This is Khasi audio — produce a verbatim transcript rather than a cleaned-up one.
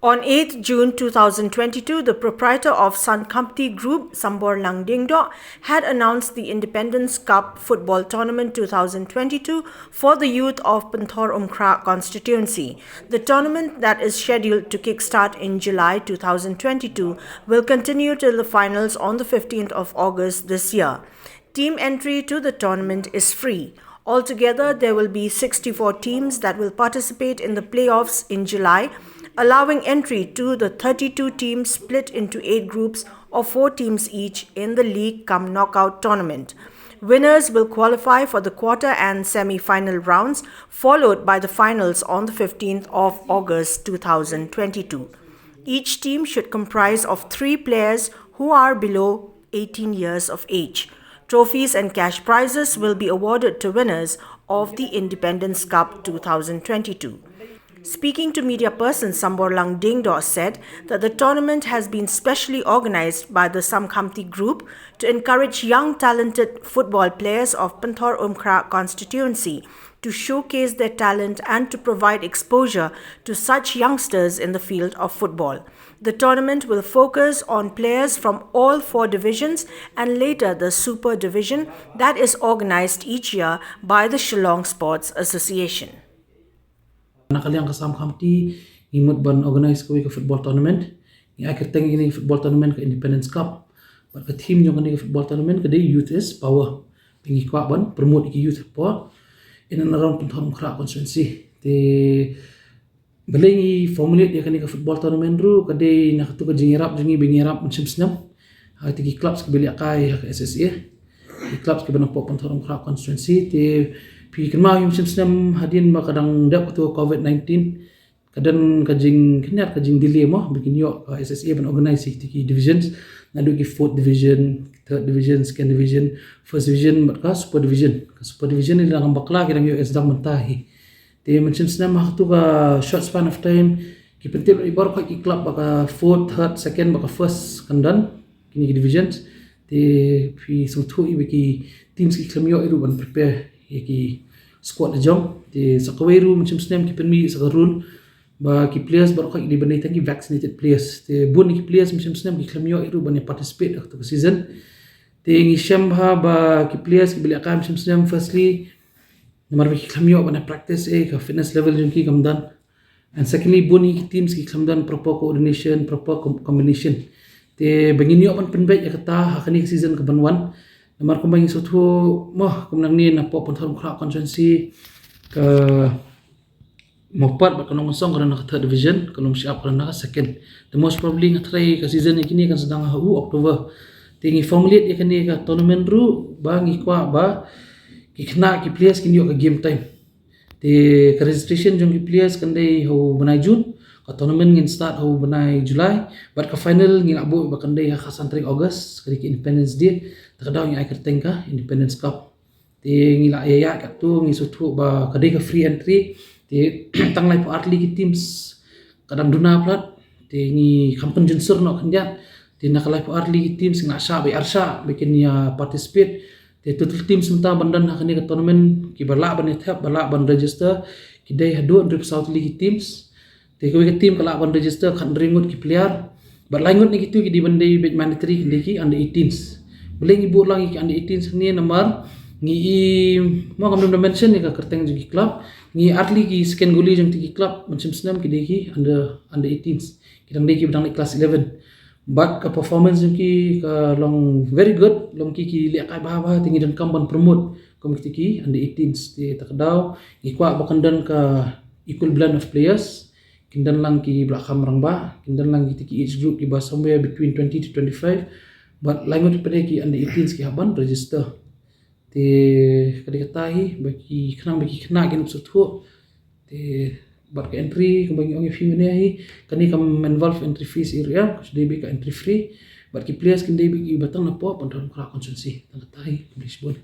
On eighth June two thousand twenty-two, the proprietor of Sankhampti Group, Sambor Langdingdo, had announced the Independence Cup Football Tournament two thousand twenty-two for the youth of Pynthorumkhrah constituency. The tournament, that is scheduled to kickstart in July two thousand twenty-two, will continue till the finals on the fifteenth of August this year. Team entry to the tournament is free. Altogether, there will be sixty-four teams that will participate in the playoffs in July, allowing entry to the thirty-two teams split into eight groups of four teams each in the league cum knockout tournament. Winners will qualify for the quarter and semi-final rounds, followed by the finals on the fifteenth of August two thousand twenty-two. Each team should comprise of three players who are below eighteen years of age. Trophies and cash prizes will be awarded to winners of the Independence Cup two thousand twenty-two. Speaking to media person, Sambor Langdingdo said that the tournament has been specially organized by the Sankhampti Group to encourage young talented football players of Pynthorumkhrah constituency to showcase their talent and to provide exposure to such youngsters in the field of football. The tournament will focus on players from all four divisions and later the Super Division that is organized each year by the Shillong Sports Association. Na ka liang ka Sankhampti ngi mut ban organize kawei ka football tournament. Ngi ai kyrteng ïa kane ka football tournament ka Independence Cup. Bad ka theme jong kane ka football tournament ka dei Youth is Power. Te ngi kwah ban promote ïa ki youth hapoh in and around Pynthorumkhrah constituency. Te balei ngi formulate ïa kane ka football tournament ruh ka dei na katu ka jingïarap jong ngi ba ngi ïarap mynshem snem ha kito ki clubs kiba lehkai ha ka S S A. Ki clubs kiba na poh Pynthorumkhrah constituency. Te phi kynmaw ïa mynshem snem hadien ba ka dang dep katu ka covid nineteen, ka don ka jingkhyndiat, ka jingdelay mo ba kin ïoh ka S S A ban organize ïa kito ki divisions, naduh ki fourth division, third division, second division, first division bad ka super division. Ka super division ngi dang bakla, ki dang ïoh exam mynta hi. Te mynshem snem ha katu ka short span of time ki pyntip ïa baroh ki club ba ka fourth, third, second bad ka first kan don kine ki divisions. Te phi sngewthuh ïa ba ki teams ki khlem ïoh ruh ban prepare ïa ki squad la jong. Te sa kawei ruh mynshem snem ki pynmih sa ka rule ba ki players baroh ki dei ban dei tang ki vaccinated players. Te bun ki players mynshem snem ki khlem ïoh ruh ban participate ha katu ka season. Te ngi shem bha ba ki players kiba lehkai mynshem snem, firstly namar ba ki khlem ïoh ban practice, eh, ka fitness level jong ki kam don. And secondly, bun ki teams ki khlem don proper coordination, proper com- combination. Te ba ngin ïoh ban pynbeit ïa kata ha kane ka season kaban wan. Namar kumba ngi sngewthuh mo, kum nangne na poh Pynthorumkhrah constituency ka Mawpat bad ka Nongkynsoh ka don ha ka third division, ka Lumshyiap ka don ha ka second. Te most probably nga tharai ka season ïa kine kan sdang ha u October. Te ngi formulate ïa kane ka tournament ruh ba ngi kwah ba ki khynnah ki players kin ïoh ka game time. Te ka registration jong ki players kan dei ha u bnai June, ka tournament ngin start ha u bnai July, bad ka final ngi lah buh ba kan dei ha ka san tarik August, ka dei ka Independence Day. Te ka daw ngi ai kyrteng ka Independence Cup. Te ngi lah ïa ïa katu ngi sngewthuh ba ka dei ka free entry. Te tang laiphew ar tylli ki teams ka dang duna palat. Te ngi kham pynjynsur noh khyndiat. Te na ka laiphew ar tylli ki teams ngi lah shah ba ar shah ba kin ïa participate. Te total teams mynta ban don ha kane ka tournament kiba lah ban ïa thep, ba lah ban register, ki dei haduh hynriewphew saw tylli ki teams. Te kawei ka team ka lah ban register khathynriew ngut ki player. Bad lai ngut na kitu ki dei ban dei beit mandatory, ki dei ki under eighteens. Balei ngi buh lang ïa ki under eighteens hangne? Namar ngi i, mo, kam dei ban mention ïa ka kyrteng jong ki club. Ngi ar tylli ki second goalie jong kito ki club mynshem snem ki dei ki under, under eighteens. Ki dang dei kiba dang leit class eleven. Bad ka performance jong ki ka long very good, long ki ki lehkai bha bha, te ngi donkam ban promote kum kito ki under eighteens. Te kata ka daw ngi kwah ba kan don ka equal blend of players. Kin don lang kiba lah kham rangbah, kin don lang kito ki age group kiba somewhere between twenty to twenty-five. Bad lai ngut pat de ki under eighteens ki hap ban register. Te ka dei kata hi ba ki khynnah, ba ki khynnah kin ym sngewthuh. Te bad ka entry kumba ngi ong ïa phi mynne hi, kane kam involve entry fees ïa ruh, ka shu dei beit ka entry free. Bad ki players kin dei beit kiba tang na poh Pynthorumkhrah constituency. Tang kata hi, khublei shibun.